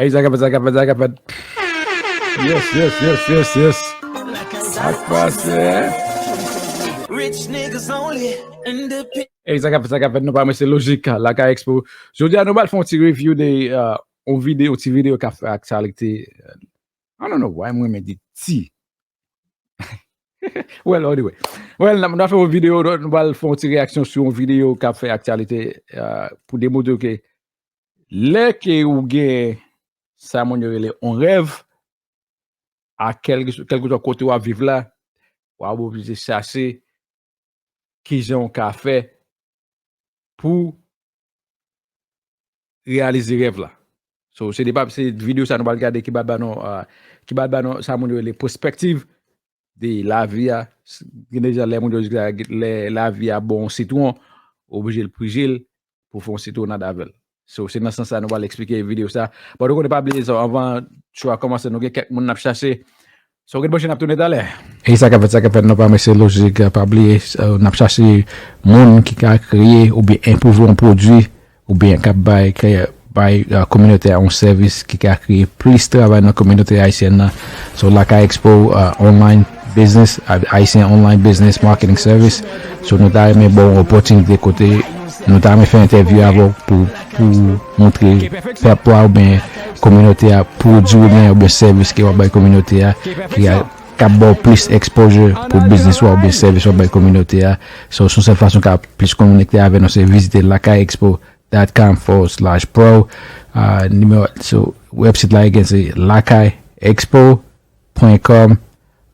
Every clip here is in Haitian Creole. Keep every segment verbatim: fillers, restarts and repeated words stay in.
Ey, sa k ap fèt, sa k ap fèt, sa k ap fèt. Yes, yes, yes, yes, yes. Sa k pase? Rich niggas only. Independent. Ey, sa k ap fèt, sa k ap fèt, nou pa mwen, se Lojik, Lakay Expo. Jodi a, nou pral fè yon ti review de, uh, yon videyo, yon ti videyo k ap fè aktyalite. I don't know why mwen renmen di ti. Well, anyway. Well, n ap, n ap fè yon videyo, nou pral fè yon ti reyaksyon sou yon videyo k ap fè aktyalite, uh, pou demontre ke lè ke ou gen sa moun yo rele yon rèv, a kèlkeswa, kèlkeswa kote w ap viv la, w ap oblije chache kijan w ka fè pou reyalize rèv la. So, se de pa, se videyo sa nou pral gade ki pral ba nou, uh, ki pral ba nou sa moun yo rele pèspektiv de lavi a. Gen de jan lè moun yo di lè lavi a ba w yon sitwon, ou oblije l prije l pou fè yon sitwonad avè l. So, se nan sans sa nou pral eksplike videyo sa. But ou konnen pa bliye sa, anvan show a kòmanse, nou gen kèk moun n ap chache. So, ret branche, n ap tounen talè. E sa k ap fèt, sa k ap fèt, nou pa mwen, se Lojik, pa bliye, uh, n ap chache moun ki ka kreye oubyen enpwouve yon pwodui oubyen k ap bay, bay, uh, kominote a yon sèvis ki ka kreye plis travay nan kominote ayisyèn nan. So, Lakay Expo, uh, online business, uh, Haitian online business marketing service. So, nou ta renmen ba w yon opòtinite kote nou ta renmen fè entèvyou avè w pou, pou montre pèp la oubyen kominote a pwodui oubyen, oubyen sèvis ke w ap bay kominote a, ki a, k ap ba w plis exposure pou biznis ou a oubyen sèvis w ap bay kominote a. So, se yon sèl fason k ap plis konekte avè nou, se vizite lakay expo dot com forward slash pro. Uh, nimewo, so, website la again, se lakay expo pwen kòm,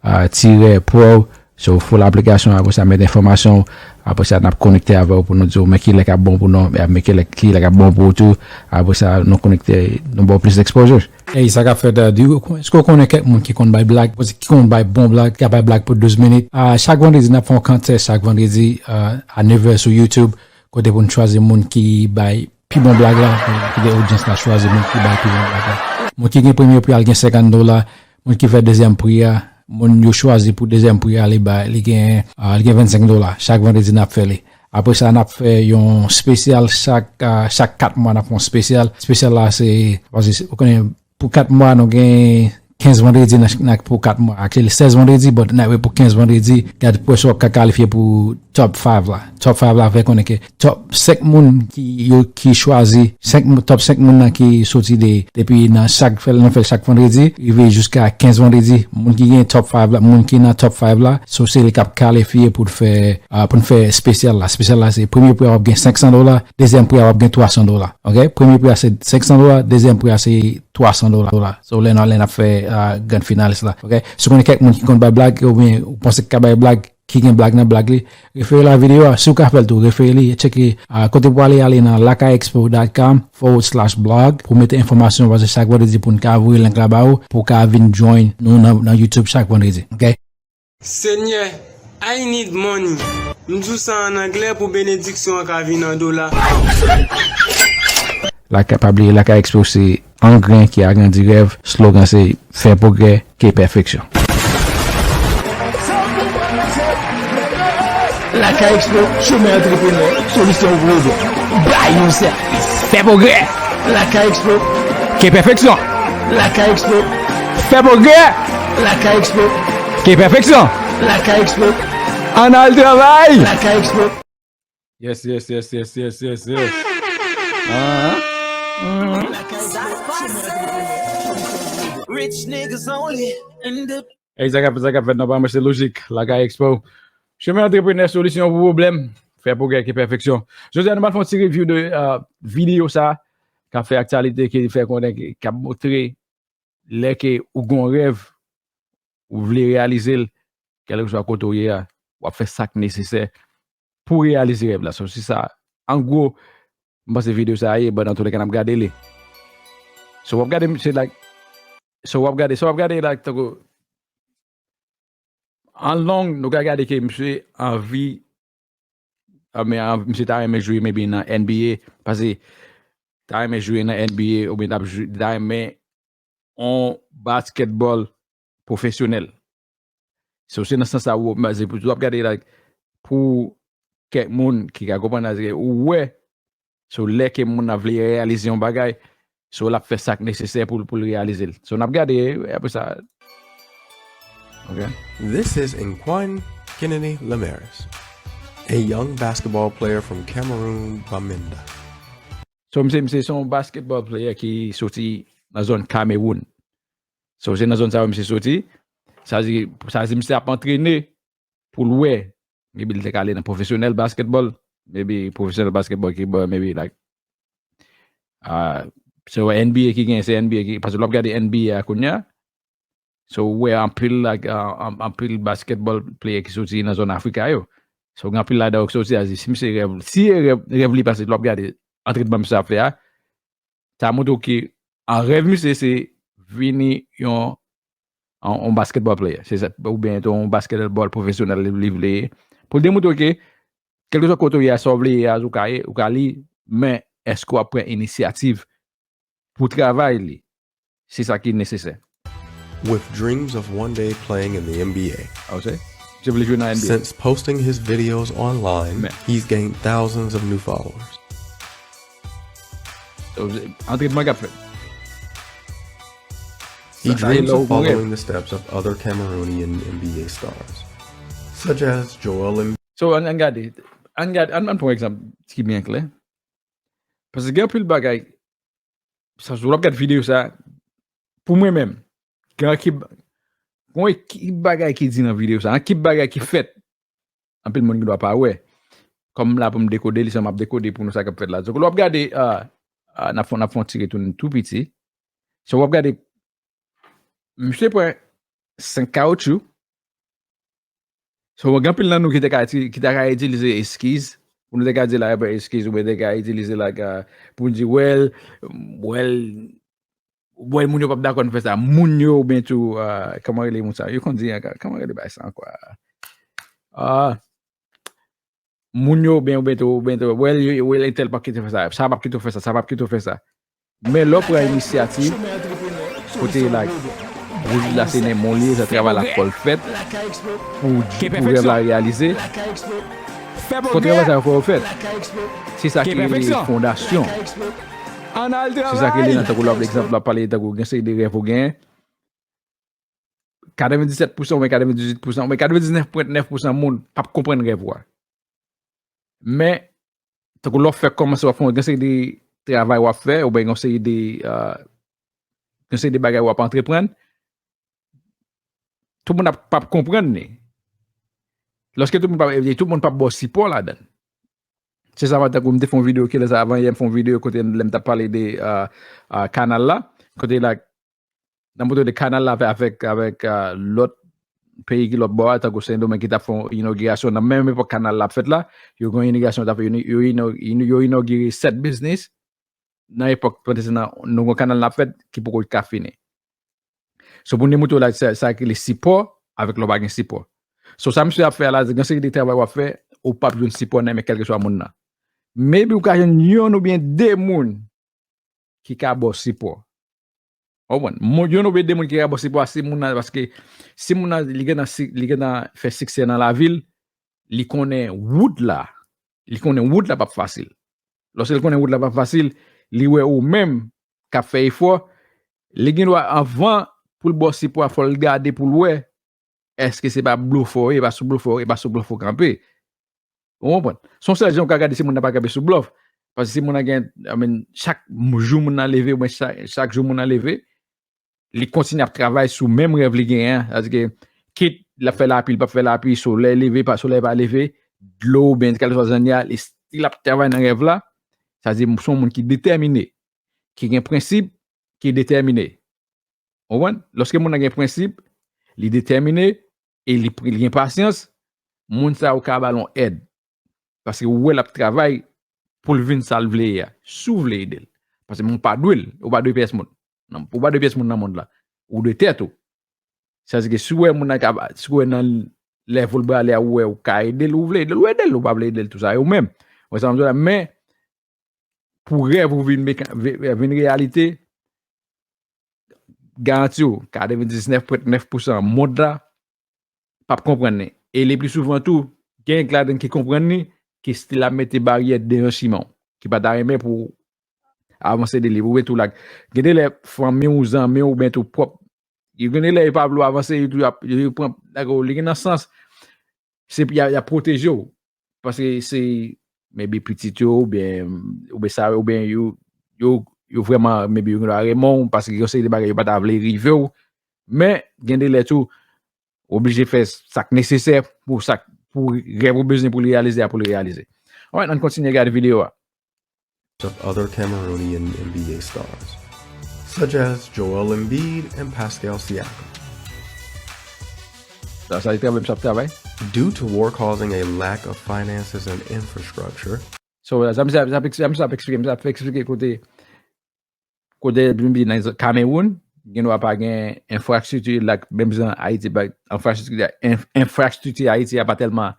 uh, tirè pro. So, full application, apre sa, met enfòmasyon, apre sa, n ap konekte avè w pou nou di w, men ki lè k ap bon pou nou, men ki lè, ki lè k ap bon pou ou tou. Apre sa, nou konekte, nou ba w plis exposure. Ey, sa k ap fèt, uh, di w, èske w konnen kèk moun ki konn bay blag, ki konn bay bon blag, ki ka bay blag pou douz minit? Uh, chak vandredi, n ap fè yon contest, chak vandredi, uh, a nevè sou YouTube, kote pou n chwazi moun ki bay pi bon blag la, ki de odyans la chwazi moun ki bay pi bon blag la. Moun ki gen premye pri a, l gen senkant dola, moun ki fè dezyèm pri a, moun yo chwazi pou dezyèm pri a, li bay, li gen, ah, li gen vennsenk dola. Chak vandredi n ap fè li. Apre sa, n ap fè yon espesyal chak, ah, chak kat mwa, n ap fè yon espesyal. Espesyal la, se, paske ou konnen, pou kat mwa, nou gen kenz vandredi nan, nan, pou kat mwa. Actually, sèz vandredi, but n ap pou kenz vandredi. Gad, pou w ka kalifye pou top five la. Top five la fè konnen ke top senk moun ki, yo, ki chwazi, senk mou-, top senk moun nan ki soti de, depi nan chak, fè, nou fè l chak vandredi, rive jiska kenz vandredi. Moun ki gen top five la, moun ki nan top five la, so se li k ap kalifye pou l fè, ah, pou n fè espesyal la. Espesyal la, se premye pri a w ap gen senk san dola, dezyèm pri a w ap gen twa san dola. Ok? Premye pri a se senk san dola, dezyèm pri a se twa san dola. So, lè n, lè n ap fè, ah, grand finalist la. Ok? Si w konnen kèk moun ki konn bay blag, oubyen ou panse ki ka bay blag, ki gen blag nan blag li, refere la videyo a. Si w ka fè l tou, refere li, tcheke, ah, kote pou ale, ale nan lakay expo dot com forward slash blog pou mete enfòmasyon, paske chak vandredi pou n ka voye link la ba ou, pou w ka vin join nou nan, nan YouTube chak vandredi. Ok? Senyè, I need money. M di w sa an anglè pou benediksyon an ka vin an dola. Lakay, pa bliye, Lakay Expo se angren ki agrandi rèv. Slogan se fè pwogrè ke pèfeksyon. Lakay Expo, chemen antreprenè, solisyon pou pwoblèm. Bay yon sèvis, fè pwogrè. Lakay Expo, ke pèfeksyon. Lakay Expo, fè pwogrè. Lakay Expo, ke pèfeksyon. Lakay Expo, ann al travay. Lakay Expo. Yes, yes, yes, yes, yes, yes, yes. Ah, ah. Rich niggas only. Ey, sa k ap, sa k ap fèt, non, pa mwen, se Lojik, Lakay Expo. Chemen antreprenè, solisyon pou pwoblèm, fè pwogrè ke pèfeksyon. Jodi a, nou pral fè yon ti review de, euh, videyo sa, k ap fè aktyalite, ki fè konnen, ki, k ap montre lè ke ou gon rèv, ou vle reyalize l, kèlkeswa kote w ye a, w ap fè sa k nesesè pou reyalize rèv la. So, se sa, an gwo, m panse videyo sa a ye, but antouleka n ap gade li. So, w ap gade misye la, so, w ap gade, so, w ap gade la, tankou, an long, nou ka gade ke misye anvi, a, men, an, misye ta renmen jwe, maybe, nan N B A, paske ta renmen jwe nan N B A, oubyen t ap jwe, ta renmen yon basketball pwofesyonèl. So, se nan sans sa, w, se pou w ap gade, like, pou kèk moun ki ka konprann, like, ou wè, so, lè ke moun nan vle reyalize yon bagay, So, l ap fè sa k nesesè pou, pou l reyalize l. So, n ap gade, apre sa. Ok. This is Inquine Kennedy Lemaris, a young basketball player from Cameroon, Bamenda. So, misye, misye se yon basketball player ki soti nan zòn Cameroun. So, se nan zòn sa yo misye soti. Sa di, sa di misye ap antrene pou l wè, maybe l te ka ale nan pwofesyonèl basketball, maybe pwofesyonèl basketball ki, bon, maybe, like, ah, se N B A ki gen, se N B A ki, paske lè w ap gade N B A a kounye a, so, ou wè anpil, like, ah, an-, anpil basketball player ki soti nan zòn Afrika yo. So, gen anpil ladan yo ki soti a, si misye rèv, si e rèv, rèv li pase, lè w ap gade antrenman misye ap fè a, sa montre w ke an rèv misye se vini yon, yon, yon basketball player, se sa, oubyen yon basketball pwofesyonèl li, li vle ye. Pou l demontre w ke, kèlkeswa kote w ye a, sa w vle ye a, ou ka ye, ou ka li, men èske w ap pran inisyativ pou travay li? Se sa ki nesesè. With dreams of one day playing in the N B A. Ah, w se? Misye vle jwe nan N B A. Since posting his videos online, he's gained thousands of new followers. So, antrenman k ap fèt. He dreams of following the steps of other Cameroonian N B A stars, such as Joel Embiid. So, ann, ann gade, ann gade, ann, ann pran egzanp ki byen klè. Paske gen anpil bagay, sa, si w ap gade videyo sa, pou mwen menm, gen ekip, gen ekip bagay ki di nan videyo sa, ekip bagay ki fèt, anpil moun gen dwa pa wè. Kòm la pou m dekode li, se m ap dekode pou nou sa k ap fèt la. Donk, lè w ap gade, ah, ah, n ap fè, n ap fè yon ti retounen tou piti. So, w ap gade, misye pran senk kawoutchou. So, gen anpil nan nou ki te ka, ki te ka itilize eskiz, pou nou te ka di la, eskiz, oubyen te ka itilize, like, ah, pou n di, well, well, Bon, moun yo p ap dakò n fè sa. Moun yo, oubyen tou, ah, kòman rele moun sa? Yo konn di, ah, kòman rele bagay sa ankò? Ah, moun yo, oubyen, oubyen tou, oubyen tou, well, yo, well, entèl p ap kite w fè sa. Sa p ap kite w fè sa, sa p ap kite w fè sa. Men lè w pran inisyativ, kote, like, Bouj la se nan men w li ye, sa travay la fò l fèt, pou, pou rèv la reyalize. Fò travay sa yo fò yo fèt. Se sa ki rele fondasyon. Se sa ki rele nan tankou lè w ap egzanp, lè w ap pale tankou gen seri de rèv ou genyen. Katrevenndisèt pousan oubyen katrevendizuit pousan oubyen katrevendiznèf pwen nèf pousan moun p ap konprann rèv ou a. Men, tankou lè w fèk kòmanse, w ap fè yon, gen seri de travay w ap fè, oubyen gen seri de, ah, gen seri de bagay w ap antreprann, tout moun ap, p ap konprann li. Lòske tout moun p ap, tout moun p ap ba w sipò ladan l. Se sa, tankou m te fè yon videyo, kilè sa, avan yè, m fè yon videyo kote lè m t ap pale de, ah, ah, kanal la, kote la, nan moto de kanal la avèk, avèk, ah, lòt peyi ki lòt bò a, tankou Sendomeng ki t ap fè yon inogirasyon nan menm epòk kanal la ap fèt la, yo gen yon inogirasyon, yo, yo, yo inogire sèt biznis, nan epòk, pandan se nan, nou gen kanal n ap fèt ki poko ka fini. So, pou n demontre w la, sa, sa ki rele sipò avèk lè w pa gen sipò. So, sa misye ap fè a la, gen seri de travay w ap fè, ou p ap jwenn sipò nan men kèlkeswa moun nan. Maybe ou ka jwenn yonn oubyen de moun ki ka ba w sipò. Ou konprann? Moun, yonn oubyen de moun ki ka ba w sipò a, se moun nan, paske si moun nan, li gentan si, li gentan fè siksè nan lavi l, li konnen wout la, li konnen wout la p ap fasil. Lòske l konnen wout la p ap fasil, li wè ou menm k ap fè efò, li gen dwa anvan pou l ba w sipò a, fò l gade pou l wè, èske se pa blofè w ye, e pa sou blofè w, e pa sou blòf ou kanpe. Ou konprann? Se yon sèl jan ou ka gade si moun nan pa kanpe sou blòf. Paske si moun nan gen, I mean, chak jou moun nan leve, oubyen chak, chak jou moun nan leve, li kontinye ap travay sou menm rèv li genyen an. Sètadi ke kit l ap fè lapli, li p ap fè lapli, solèy leve, pa, solèy pa leve, dlo oubyen kèlkeswa zannye a, li still ap travay nan rèv la. Sètadi se yon moun ki detèmine, ki gen prensip, ki detèmine. Ou konprann? Lòske moun nan gen prensip, li detèmine, e li, li gen pasyans, moun sa a ou ka ba l yon èd. Paske ou wè l ap travay pou l vin sa l vle ye a. Si w vle ede l. Paske ou pa dwe l, ou pa dwe pyès moun. Non, ou pa dwe pyès moun nan mond la. Ou dwe tèt ou. Sètadi ke si w wè moun nan ka, si w wè nan level bra li a, ou wè ou ka ede l, ou vle ede l, ou ede l, ou pa vle ede l, tou sa, ou menm. Ou wè sa m di w la, men, pou rèv ou vin meka-, vi-, vin reyalite, garanti w, katrevendiznèf pwen nèf pousan mond la p ap konprann li. E le pli souvan tou, gen nèg ladan ki konprann li, ki still ap mete baryè devan chimen w, ki pa ta renmen pou, Avanse de li, oubyen tou like, gen de lè fanmi w, zanmi w, oubyen tou pwòp, yo gen de lè yo pa vle w avanse, yo tou y ap, yo pran, like, li gen nan sans, se y a, y a pwoteje w. Paske se maybe pitit yo, oubyen, oubyen sa, oubyen yo, yo, yo vrèman, maybe yo gen dwa renmen w, paske gen yon seri de bagay yo pa ta vle rive w. Men, gen de lè tou, ou oblije fè sa k nesesè pou sa k, pou rèv ou bezwen pou l reyalize a, pou l reyalize. Alright, ann kontinye gade videyo a. Of other Cameroonian N B A stars, such as Joel Embiid and Pascal Siakam. Sa, sa li travay, sa ap travay. Due to war causing a lack of finances and infrastructure, So, sa m sa, sa, sa, sa, sa eksplike, sa fè eksplike kote, kote nan Kamewoun, gen dwa pa gen enfrastrikti, like, menm jan Ayiti, pa, enfrastrikti, enf, enfrastrikti Ayiti a pa tèlman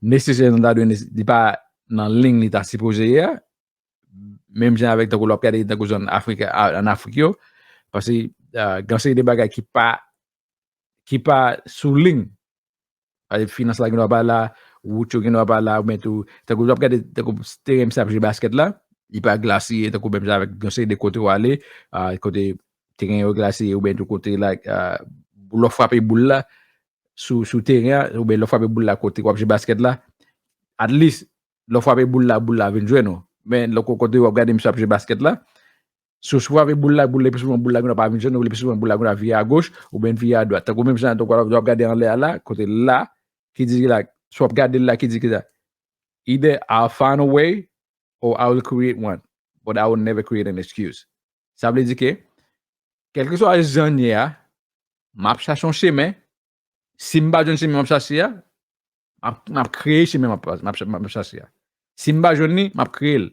nesesè, nou ta dwe, li pa nan liy li ta sipoze ye a. Menm jan avèk tankou lè w ap gade tankou zòn Afrik, a, an Afrik yo, paske, a, gen seri de bagay ki pa, ki pa sou liy. Finans la gen dwa pa la, wout yo gen dwa pa la, oubyen tou, tankou w ap gade, tankou teren misye ap jwe baskèt la, li pa glasiye, tankou menm jan avèk yon seri de kote w ale, a, kote teren yo glasiye, oubyen tou kote la, a, lè w frape boul la sou, sou teren an, oubyen lè w frape boul la kote w ap jwe baskèt la, at least, lè w frape boul la, boul la vin jwenn ou. Men, lè w kote w ap gade misye ap jwe baskèt la, si w frape boul la, boul la, pi souvan boul la gen dwa pa vin jwenn ou, pi souvan boul la gen dwa vire agoch, oubyen vire adwat. Tankou menm jan, tankou w ap gade anlè a la, kote la, ki di la, si w ap gade l la, ki di ki sa, either I'll find a way or I will create one, but I will never create an excuse. Sa vle di ke, kèlkeswa jan l ye a, m ap chache yon chemen. Si m pa jwenn chemen m ap chache a, m ap, m ap kreye chemen m ap, m ap, m ap chache a. Si m pa jwenn li, m ap kreye l.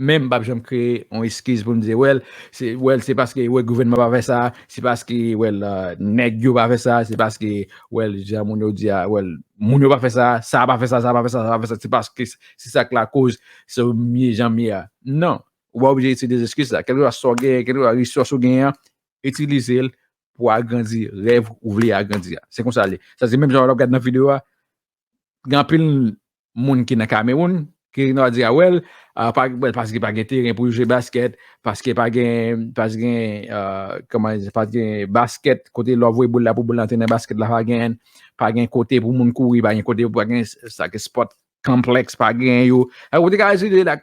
Men m p ap janm kreye yon eskiz pou m di, well, se, well, se paske, well, gouvènman pa fè sa, se paske, well, uh, nèg yo pa fè sa, se paske, well, jan moun yo di a, well, moun yo pa fè sa, sa pa fè sa, sa pa fè sa, sa pa fè sa, se paske se sa k lakoz, se m ye jan m ye a. Non, ou pa oblije itilize eskiz sa. Kèlkeswa sa w genyen, kèlkeswa resous ou genyen an, itilize l pou agrandi rèv ou vle agrandi a. Se konsa l ye. Sa se menm jan w ap gade nan videyo a, gen anpil moun ki nan Kamewoun, ki nan di a, well, a, pa, well, paske pa gen teren pou yo jwe baskèt, paske pa gen, pa gen, a, kòman, pa gen baskèt, kote lè w voye boul la pou boul la antre nan baskèt la, pa gen, pa gen kote pou moun kouri, pa gen kote, pa gen sa ke sport complex, pa gen yo. Sa ou te ka itilize la,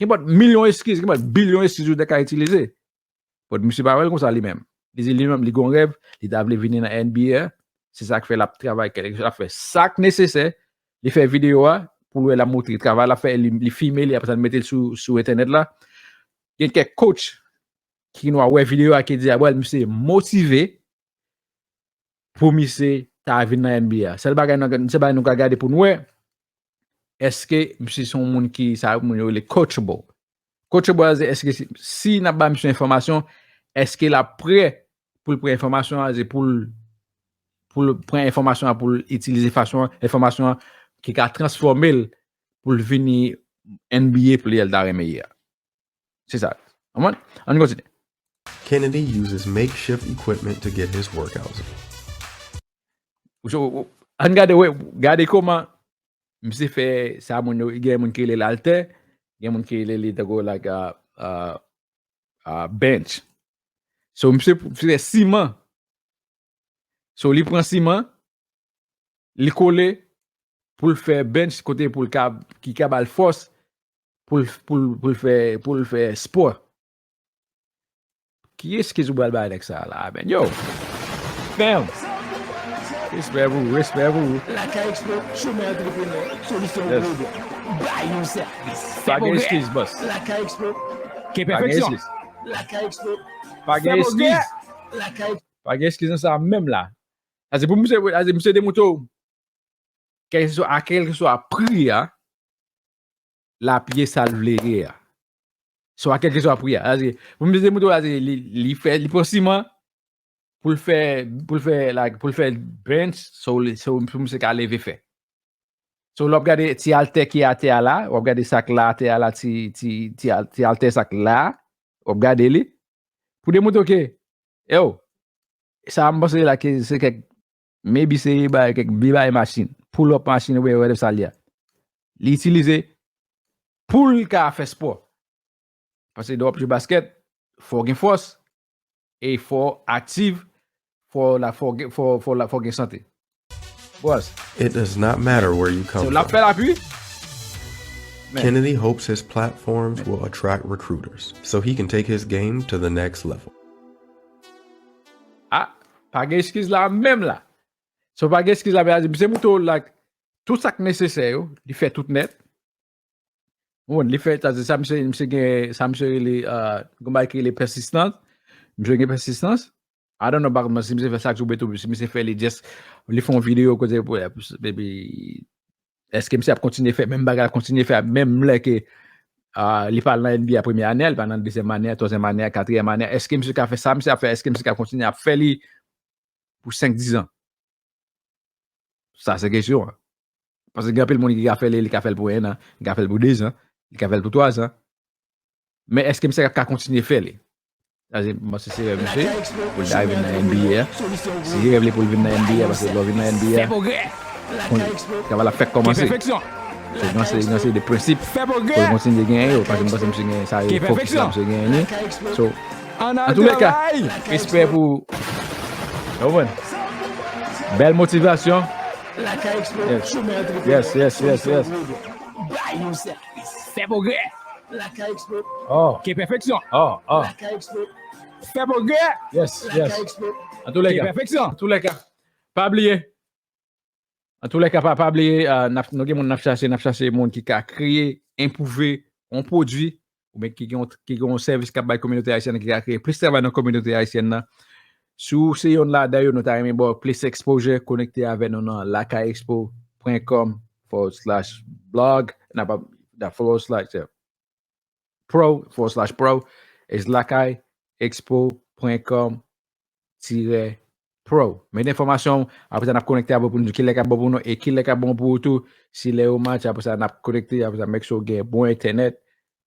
kenpòt milyon eskiz, kenpòt bilyon eskiz ou te ka itilize. But misye pa wè l konsa li menm. Li di li menm, li gen yon rèv, li ta vle vini nan N B A, se sa k fè l ap travay, kèlkeswa l ap fè sa k nesesè, li fè videyo a, pou l wè l ap montre travay l ap fè, li, li filme li, apre sa l mete l sou, sou entènèt la. Gen kèk coach ki gen dwa wè videyo a, ki di a, well, misye motive, pou misye ta vin nan N B A. Sèl bagay nou, sèl bagay nou ka gade pou n wè, èske misye se yon moun ki, sa moun yo rele coachable. Coachable, se èske si, si n ap ba misye enfòmasyon, èske l ap prè pou l pran enfòmasyon an, se pou l, pou l pran enfòmasyon an, pou l itilize fason, enfòmasyon an ki ka transfòme l pou l vini N B A player l ta renmen ye a. Se sa. Ann, ann kontinye. Kennedy uses makeshift equipment to get his workouts in. So, ann gade, wè, gade kòman misye fè sa moun yo, gen moun ki rele l altè, gen moun ki rele li tankou like, uh, uh, uh, bench. So, misye fè siman. So, li pran siman, li kole pou l fè bench kote pou l ka, ki ka ba l fòs pou l, pou l, pou l fè, pou l fè spò. Ki eskiz ou pral bay nèg sa la, men? Yo! Damn! Respè pou ou, respè pou ou. Lakay Expo, chomè antreprenè, solisyon pou ede. Bay yon sèvis. Pa gen eskiz, boss. Lakay Expo. Ke pèfeksyon. Lakay Expo. Pa gen eskiz. Lakay Expo. Pa gen eskiz nan sa menm la. Sa se pou misye, sa se misye demontre w. Kèlkeswa, a kèlkeswa pri a, l ap ye sa l vle ye a. So, a kèlkeswa pri a. Sa se, pou misye demontre w, sa se, li, li fè, li pran siman, pou l fè, pou l fè, like, pou l fè bench, so, li, so, pou misye ka leve fè. So, lè w ap gade ti altè ki atè a la, w ap gade sa k la atè a la, ti, ti, ti, al- ti altè sa k la, w ap gade li, pou demontre w ke, yo, sa m panse la ke se kèk, maybe se bay kèk vye bay machin, pull up machin oubyen whatever sa l ye a. Li itilize pou l ka fè spò. Paske lè w ap jwe baskèt, fò w gen fòs, e fò w aktif, fò w la, fò w gen, fò, fò w la, fò w gen sante. Bòs. It does not matter where you come from. Se l ap fè l ap wi. Men. Kennedy hopes his platforms will attract recruiters so he can take his game to the next level. Ah, pa gen eskiz la menm la. So pa gen eskiz la, men misye montre w, like, tout sa k nesesè yo, li fè tout nèt. Ou konprann, li fè, sa, sa misye, misye gen, sa misye rele, euh, gen bagay ki rele pèsistans. Misye gen pèsistans. I don't know, pa kont si misye fè sa tou, oubyen tou, si misye fè li just, li fè yon videyo kote pou, epi, èske misye ap kontinye fè menm bagay, ap kontinye fè menm lè ke, ah, li pa nan N B A premye ane a, li pa nan dezyèm ane a, twazyèm ane a, katriyèm ane a, èske misye ka fè sa misye ap fè, èske misye ka kontinye ap fè li pou senk, diz an? Sa se kesyon an. Paske gen anpil moun ki ka fè li, li ka fè l pou en an, li ka fè l pou de zan, li ka fè l pou twa zan. Men èske misye ap ka kontinye fè li? Sa se, m panse se rèv misye, pou l ta vin nan N B A a. Si se rèv li pou l vin nan N B A, paske lè w vin nan N B A, travay la fèk kòmanse. So, gen se, gen se de prensip pou l kontinye genyen yo, paske m panse misye genyen sa yo, fokis la misye genyen li. So, antouleka, respè pou, w konprann? Bèl motivasyon. Yes, yes, yes, yes. Fè pwogrè. Lakay Expo. Oh. Ke pèfeksyon. Oh, oh. Lakay Expo. Fè pwogrè. Yes, yes. Lakay Expo. Antouleka. Ke pèfeksyon. Antouleka, pa bliye. Antouleka, pa, pa bliye, ah, n ap, nou gen moun n ap chache, n ap chache moun ki ka kreye, enpwouve yon pwodui, oubyen ki gen yon, ki gen yon sèvis k ap bay kominote ayisyèn nan, ki ka kreye plis travay nan kominote ayisyèn nan. Si w se yonn ladan yo, nou ta renmen ba w plis exposure, konekte avè nou nan lakay expo pwen kòm forward slash blog, n ap, forward slash, pro, forward slash pro, is lakay expo pwen kòm tirè pro. Met enfòmasyon w, apre sa n ap konekte avè w pou nou di kilè k ap bon pou nou e kilè k ap bon pou ou tou. Si lè yo match, apre sa n ap konekte, apre sa make sure w gen bon entènèt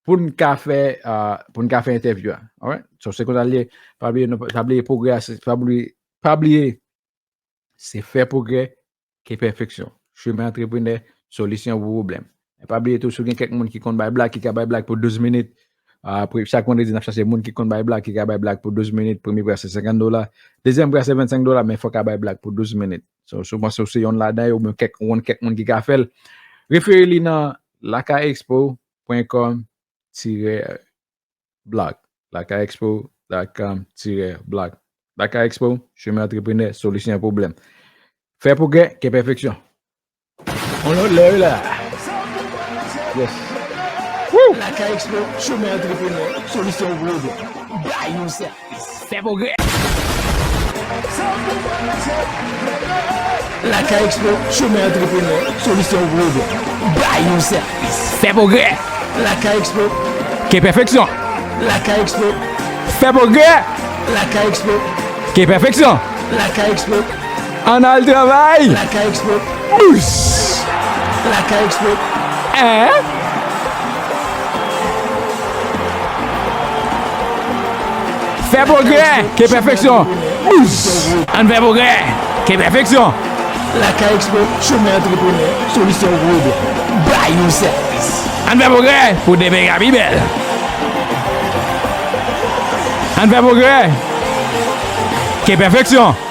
pou n ka fè, ah, pou n ka fè entèvyou a. Alright? So, se konsa l ye. Pa bliye, nou, pa bliye pwogrè a, se, pa bliye, pa bliye, se fè pwogrè ke pèfeksyon. Chemen antreprenè, solisyon pou pwoblèm. E pa bliye tou, si w gen kèk moun ki konn bay blag, ki ka bay blag pou douz minit, apre, chak vandredi, n ap chache moun ki konn bay blag, ki ka bay blag pou douz minit. Premye pri a se senkant dola, dezyèm pri a se vennsenk dola, men fòk w ka bay blag pou douz minit. So, si w panse w se yonn ladan yo, oubyen kèk, ou konn kèk moun ki ka fè l, refere li nan lakay expo pwen kòm tirè blog. Lakay Expo dot com tirè blog. Lakay Expo, chemen antreprenè, solisyon pwoblèm. Fè pwogrè, ke pèfeksyon. On lòt lè la. Yes. Woo! Lakay Expo, chemen antreprenè, solisyon pwoblèm. Bay yon sèvis. Fè pwogrè. Lakay Expo, chemen antreprenè, solisyon pou pwoblèm. Bay yon sèvis. Fè pwogrè. Lakay Expo. Ke pèfeksyon. Lakay Expo. Fè pwogrè. Lakay Expo. Ke pèfeksyon. Lakay Expo. Ann al travay. Lakay Expo. Bous. Lakay Expo. Hein? Fè pwogrè, ke pèfeksyon. Bous. Ann fè pwogrè, ke pèfeksyon. Lakay Expo, chemen antreprenè, solisyon pou pwoblèm. Bay yon sèvis. Ann fè pwogrè pou demen ka pi bèl. Ann fè pwogrè, ke pèfeksyon.